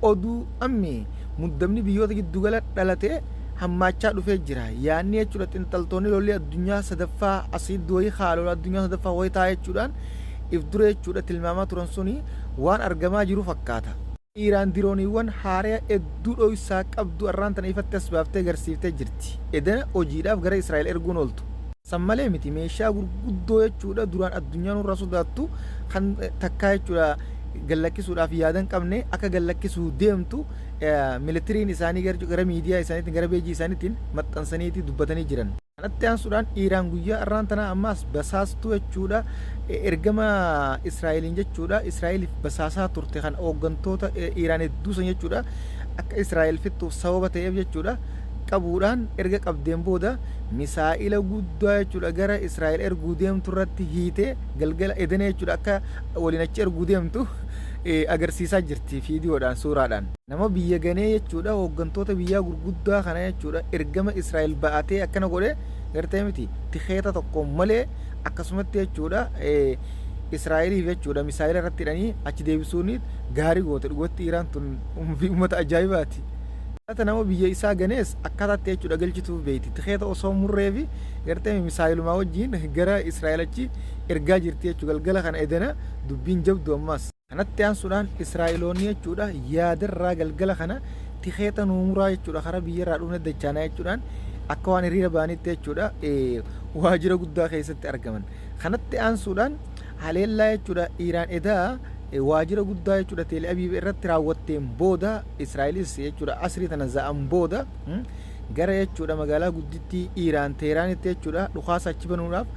Oduu ammee muddamni biyyoota giddugala dhalate hammaachaa dhufee jira. Yaanni jechuudha xinxaltoonni lolli addunyaa sadaffaa asiiddi wayii kaa lola addunyaa sadaffaa wayii ta'a jechuudhaan if dura jechuudha tilmaamaa turan suni waan argamaa jiru fakkaata. Iiraan dirooniiwwan haaraya hedduu dhoysaa qabdu arraan tana ifatti as baaftee garsiiftee jirti. Edana hojiidhaaf gara Israa'el erguun ooltu. San malee miti meeshaa gurguddoo jechuudha duraan addunyaa nurraa sodaattu kan takkaa jechuudha gallakkisuudhaaf yaada hin qabne akka gallakkisuu deemtu militiriin isaanii gara miidiyaa isaaniitiin gara beejii isaaniitiin maxxansaniiti dubbatanii jiran. Kanatti aansuudhaan Iiraan guyyaa arraan tanaa ammaas basaastuu jechuudha ergama Israa'eliin jechuudha Israa'eliif basaasaa turte kan hooggantoota Iiraan hedduu san jechuudha akka Israa'el fixxuuf sababa ta'eef jechuudha qabuudhaan erga qabdeen booda misaa'ila guddaa jechuudha gara Israa'el erguu deemtu irratti hiitee galgala edana jechuudha akka waliin achi erguu deemtu agarsiisaa jirti fiidiyoodhaan suuraadhaan. Nama biyya ganee jechuudha hooggantoota biyyaa gurguddaa kana jechuudha ergama Israa'el ba'atee akkana godhe gartee miti tikeeta tokko malee akkasumatti jechuudha Israa'eliif jechuudha misaa'ila irratti hidhanii achi deebisuun gaarii goote dhugatti Iraan tun uummata ajaa'ibaati. Laata nama biyya isaa ganees akkaataatti jechuudha galchituuf beekti. Tikeeta osoo murreefi gartee misaayilumaa wajjin gara Israa'el achi ergaa jirti jechuudha. Galgala kana edana dubbiin jabdu ammas. Kanatti aansuudhaan Israa'eloonni jechuudha yaadarraa galgala kana tikeeta nuu muraa jechuudha karaa biyyarraa dhufne dachaanaa jechuudhaan akka waan hiriira ba'anitti jechuudha waajjira guddaa keessatti argaman. Kanatti aansuudhaan haleellaa jechuudha Iiraan edaa waajjira guddaa jechuudha Teel Aviv irratti raawwatteen booda Israa'elis jechuudha asrii tana za'an booda gara jechuudha magaalaa guddittii Iiraan Teeraanitti jechuudha dhukaasa achi banuudhaaf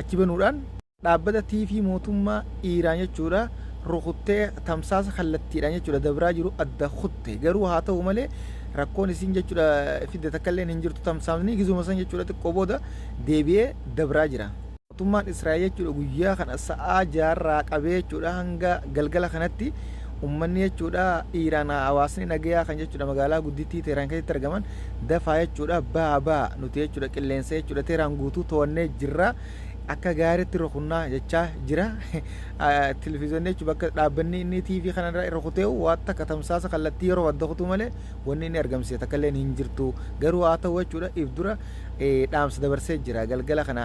achi banuudhaan dhaabbata TV mootummaa Iiraan jechuudha rukuttee tamsaasa kallattiidhaan jechuudha dabraa jiru adda kutte. Garuu haa ta'u malee rakkoon isin jechuudha fidde takka illee hin jirtu, tamsaasni gizuma san jechuudha xiqqoo booda deebi'ee dabraa jira. Mootummaan Israa'el jechuudha guyyaa kana sa'aa jaarraa qabee jechuudha hanga galgala kanatti ummanni jechuudha Iiraan hawaasni nagayaa kan jechuudha magaalaa guddittii Teeraan keessatti argaman dafaa jechuudha baa baa nuti jechuudha qilleensa jechuudha Teeraan guutuu to'annee jirra akka gaariitti rukunnaa jechaa jira. Televiziyoonni jechuudha bakka dhaabbanni inni TV kanarra rukutee waan takka tamsaasa kallattii yeroo adda kutuu malee wanni inni argamsiise takka illee hin jirtu. Garuu haa ta'u jechuudha if dura dhaamsa dabarsee jira. Galgala kana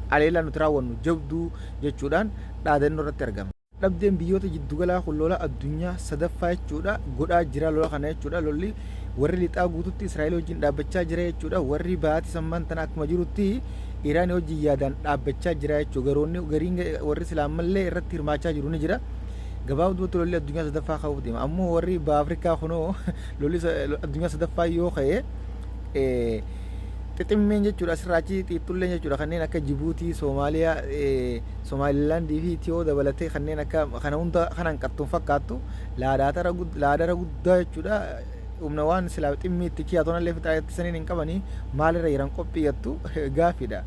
haleellaa nuti raawwannu jabduu jechuudhaan dhaadannoo irratti argama. Dhabdeen biyyoota jiddugalaa kun lola addunyaa sadaffaa jechuudha godhaa jira lola kana jechuudha. Lolli warri lixaa guututti Israa'el wajjin dhaabbachaa jira jechuudha. Warri baati sammaan tana akkuma jirutti Iraan wajjin yaadaan dhaabbachaa jira jechuudha. Garoonni gariin warri islaamallee irratti hirmaachaa jiru ni jira. Gabaabumatti lolli addunyaa sadaffaa ka'uuf deema. Ammoo warri baha Afrikaa kunoo lolli addunyaa sadaffaa yoo ka'e xiximmeen jechuudha asirraa achi xiixxulleen jechuudha kanneen akka Jibuutii, Soomaaliyaa, Somaalilaandii fi Itiyoo dabalatee kanneen akka kana hunda kanan qattuun fakkaattu laadara guddaa jechuudha. Humna waan silaa ximmii itti kiyaatoonallee fixaa ittisaniin hin qabanii maalirra jiran qophiyyattu gaaffiidha.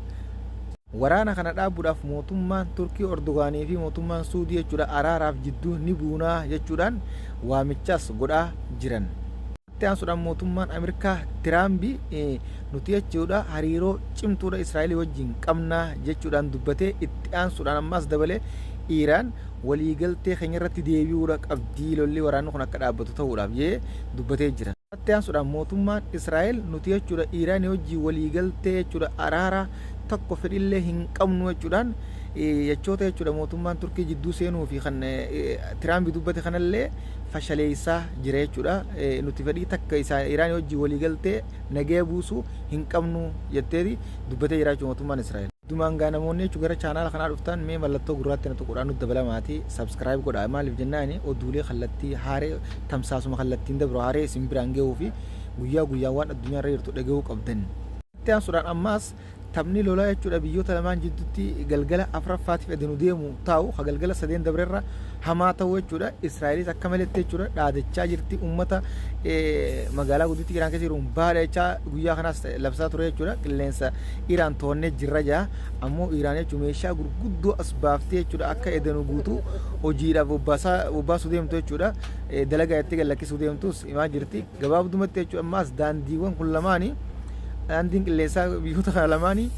Waraana kana dhaabuudhaaf mootummaan Turkii Ordogaanii fi mootummaan Suudii jechuudha araaraaf jidduu ni buunaa jechuudhaan waamichas godhaa jiran. Itti aansuudhaan mootummaan Ameerikaa Tiraambi nuti jechuudha hariiroo cimtuudha Israa'elii wajjin qabna jechuudhaan dubbatee itti aansuudhaan ammaas dabalee Iiraan waliigaltee keenya irratti deebi'uudha qabdii lolli waraanni kun akka dhaabbatu ta'uudhaaf jee dubbatee jira. Itti aansuudhaan mootummaan Israa'el nuti jechuudha Iiraanii wajjin waliigaltee jechuudha araara tokko fedhillee hin qabnu jechuudhaan jechoota jechuudha mootummaan Turkii jidduu seenuu fi kan Tiraampi dubbate kanallee fashaleessaa jira jechuudha. Nuti fedhii takka isaa Iraan wajjin waliigaltee nagaya buusuu hin qabnu jetteeti dubbatee jira jechuudha mootummaan Israa'el. Dumaan gaa namoonni jechuun gara chaanaala kanaa dhuftan mee mallattoo gurraatti na tuquudhaan nutti dabalamaati subscribe godha. Maaliif jennaani oduulee kallattii haaree tamsaasuma kallattiin dabru haaree isin biraan gahuu fi guyyaa guyyaan waan addunyaa irra jirtu dhagahuu qabdan. Itti aansuudhaan ammaas taphni lolaa jechuudha biyyoota lamaan jidduutti galgala afuraffaatiif edenu deemu taa'u ka galgala sadeen dabrerra hamaa ta'u jechuudha. Israa'elis akka maletti jechuudha dhaadachaa jirti uummata magaalaa gudditti Iraan keessa jiruun baadha jechaa guyyaa kanaas labsaa ture jechuudha. Qilleensa Iraan to'annee jirra jaa ammoo Iraan jechuun meeshaa gurguddoo as baaftee jechuudha akka edenu guutuu hojiidhaaf bobbaasuu deemtu jechuudha. Dalagaa itti gad lakkisuu deemtus himaa jirti. Gabaabdumatti jechuudha ammaas daandiiwwan kun lamaanii daandiin qilleensaa biyyoota kana lamaanii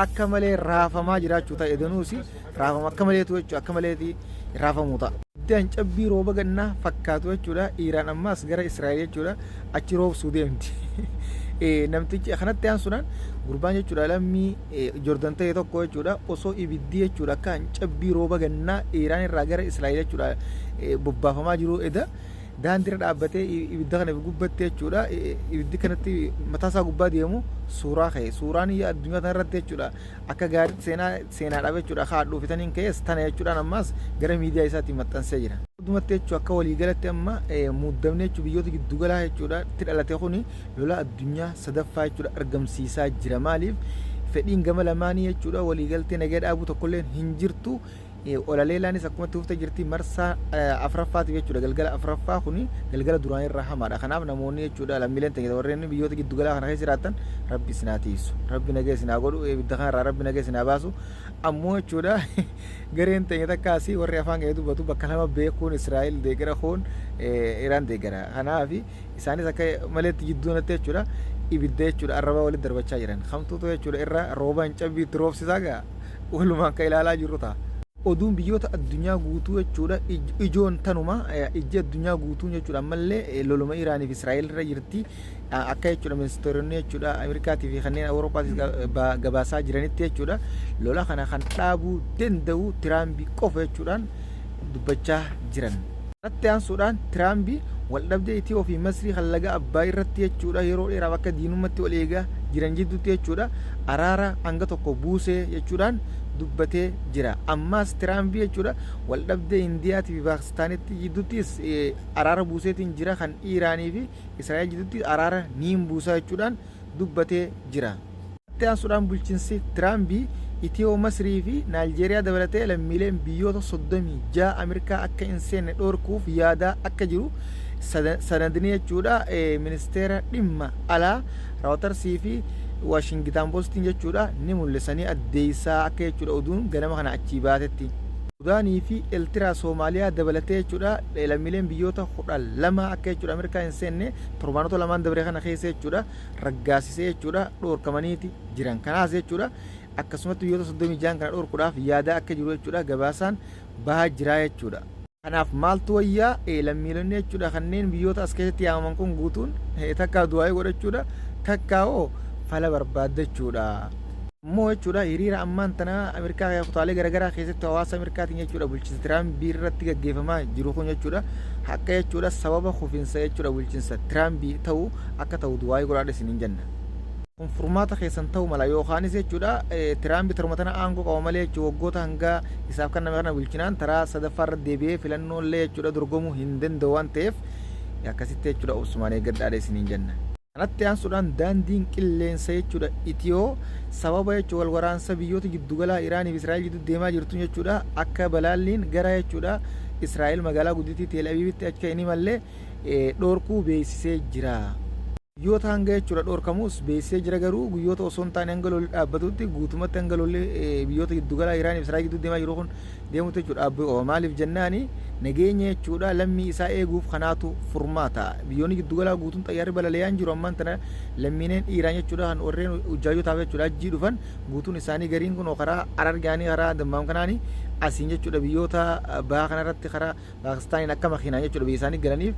akka malee raafamaa jiraachuu ta'e danuusi raafama akka maleetu jechuudha akka maleeti raafamuu ta'a. Ibiddi hancabbii rooba gannaa fakkaatu jechuudha. Iiraan ammaas gara Israa'el jechuudha achi roobsuu deemti. Namtichi kanatti aansuudhaan gurbaan jechuudha lammii Jordan ta'e tokko jechuudha osoo ibiddi jechuudha akka hancabbii rooba gannaa Iiraan irraa gara Israa'el jechuudha bobbaafamaa jiru eda daandiirra dhaabbatee ibidda kana gubbatte jechuudha ibiddi kanatti mataa isaa gubbaa deemu suuraa ka'e. Suuraan addunyaa kana irratti jechuudha akka gaariitti seenaa seenaadhaaf jechuudha kaadhu fitaniin ka'es tana jechuudhaan ammaas gara miidiyaa isaatiin maxxansee jira. Dhumatti jechuun akka waliigalatti amma muddamni jechuun biyyoota giddugalaa jechuudha itti dhalate kuni lola addunyaa sadaffaa jechuudha argamsiisaa jira. Maaliif fedhiin gama lamaanii jechuudha waliigaltee nagaa dhaabuu tokkollee hin jirtu. Olaleelaanis akkumatti fuftee jirti marsaa afuraffaatiif jechuudha galgala afuraffaa kuni galgala duraan irraa hamaadha. Kanaaf namoonni jechuudha lammiileen ta'e warreen biyyoota giddugalaa kana keessa jiraatan rabbi isin haa tiisu. Rabbi nagaa isin haa godhu, ibidda kanarraa rabbi nagaa isin haa baasu. Ammoo jechuudha gareen teenya takkaas warri afaan keenya dubbatu bakka lama beekuun Israa'el deeggara, kuun Iraan deeggara. Kanaaf isaanis akka maleetti jidduu natti jechuudha ibidda jechuudha arrabaa walitti darbachaa jiran. Kamtuutu jechuudha irra rooba hin cabbiitti roobsisaa gaa walumaan kan ilaalaa jirru ta'a. Oduun biyyoota addunyaa guutuu jechuudha ijoon tanuma ijji addunyaa guutuun jechuudha ammallee loluma Iraanii fi Israa'el irra jirti. Akka jechuudha ministeeronni jechuudha Ameerikaatii fi kanneen Awurooppaatis gabaasaa jiranitti jechuudha lola kana kan dhaabuu danda'u Tiraampi qofa jechuudhaan dubbachaa jiran. Kanatti aansuudhaan Tiraampi waldhabdee Itiyoo fi Masrii kan laga Abbaay irratti jechuudha yeroo dheeraaf akka diinummaatti wal eegaa jiran jidduutti jechuudha araara hanga tokko buusee jechuudhaan dubbatee jira. Ammaas Tiraampi jechuudha waldhabdee Indiyaatii fi Paakistaanitti jidduuttis araara buuseetiin jira, kan Iiraanii fi Israa'el jidduutti araara niin buusaa jechuudhaan dubbatee jira. Itti aansuudhaan bulchiinsi Tiraampi Itiyoo Masrii fi Naaljeeriyaa dabalatee lammiileen biyyoota 36 Ameerikaa akka hin seenne dhoorkuuf yaadaa akka jiru sanadni jechuudha ministeera dhimma alaa Rootarsii fi Waashingitaan Poostiin jechuudha ni mul'isanii addeessaa akka jechuudha oduun ganama kana achii baatetti. Sudaanii fi Eltiraa Soomaaliyaa dabalatee jechuudha lammiileen biyyoota 12 akka jechuudha Ameerikaa hin seenne torbaanota lamaan dabre kana keessa jechuudha raggaasisee jechuudha dhoorkamaniiti jiran. Kanaas jechuudha akkasumatti biyyoota 36 kana dhoorkuudhaaf yaadaa akka jiru jechuudha gabaasaan bahaa jira jechuudha. Kanaaf maaltu wayyaa lammiilonni jechuudha kanneen biyyoota as keessatti yaamaman kun guutuun takkaa du'aayii godhachuudha takkaa hoo fala barbaaddachuudha. Immoo jechuudha hiriira ammaan tana Ameerikaa kutaalee garaagaraa keessatti hawaasa Ameerikaatiin jechuudha bulchiinsa Tiraambii irratti gaggeeffamaa jiru kun jechuudha akka jechuudha sababa kufinsa jechuudha bulchiinsa Tiraambii ta'u akka ta'u du'aayii godhaadha isiniin jenna. Kun furmaata keessan ta'u mala yookaanis jechuudha Tiraambi taruma tana aangoo qaba malee jechuudha waggoota hanga isaaf kenname kana bulchinaan taraa sadaffaa irra deebi'ee filannoo illee jechuudha dorgomuu hin danda'u waan ta'eef akkasitti jechuudha obsumaan eeggadhaadha isiniin jenna. Kanatti aansuudhaan daandiin qilleensa jechuudha Itiyoo sababa jechuudha wal waraansa biyyoota giddugalaa Iraanii fi Israa'el gidduu deemaa jirtu jechuudha akka balaalliin gara jechuudha Israa'el magaalaa guddittii Teel Aviivitti akka hin imalle dhoorkuu beeksisee jira. Guyyoota hanga jechuudha dhoorkamus beeksisee jira, garuu guyyoota osoo hin taane hanga lolli dhaabbatutti guutumatti hanga lolli biyyoota giddugalaa Iraanii fi Israa'el gidduu deemaa jiru kun deemutti jechuudha dhaabbuu qaba. Maaliif jennaani nageenya jechuudha lammii isaa eeguuf kanaatu furmaata. Biyyoonni giddugalaa guutuun xayyaarri balali'aa hin jiru ammaan tana. Lammiileen Iiraan jechuudha kan warreen hujjaajotaaf jechuudha hajjii dhufan guutuun isaanii gariin kun karaa Harargaanii karaa Dammaam kanaanii asiin jechuudha biyyoota bahaa kanarratti karaa Paakistaaniin akka makiinaan jechuudha biyya isaanii galaniif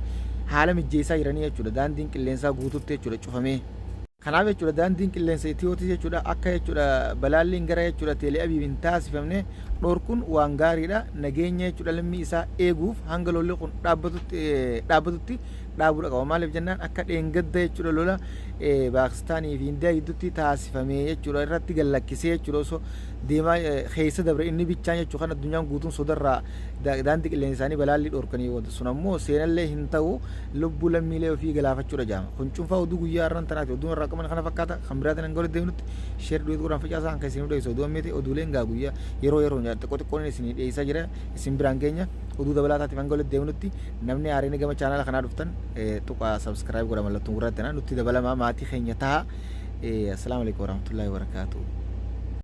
haala mijjeessaa jiranii jechuudha daandiin qilleensaa guututti jechuudha cufamee. Kanaaf jechuudha daandiin qilleensa Itiyootis jechuudha akka jechuudha balaalliin gara jechuudha Teelee Abiib hin taasifamne dhorkuun waan gaariidha, nageenya jechuudha lammii isaa eeguuf hanga lolli kun dhaabbatutti dhaabbatutti dhaabuudha qaba. Maaliif jennaan akka dheengadda jechuudha lola Paakistaanii fi Indiyaa gidduutti taasifame jechuudha irratti gallakkisee jechuudha osoo deemaa keessa dabre inni bichaan jechuudha kan addunyaan guutuun sodarraa daandii qilleensa isaanii balaallii dhorkanii booda sun ammoo seenallee hin ta'u, lubbuu lammiilee ofii galaafachuudha jaama. Kun cuunfaa oduu guyyaa har'an tanaati. Oduun irraa qaban kana fakkaata. Kan biraatiin hanga walitti deemnutti share duet godhaan facaasaa kan isin dhiyeessu oduu ammeeti. Oduuleen gaa guyyaa yeroo yeroon xiqqoo xiqqoon isin dhiyeessaa jira, isin biraan keenya oduu dabalataatiif hanga walitti deemnutti namni haareen gama chaanaala kanaa dhuftan tuqaa subscribe godha, mallattoon gurraatti nutti dabalamaa maatii keenya ta'a. Assalaamu alaikum warahmatullahi wabarakatuh.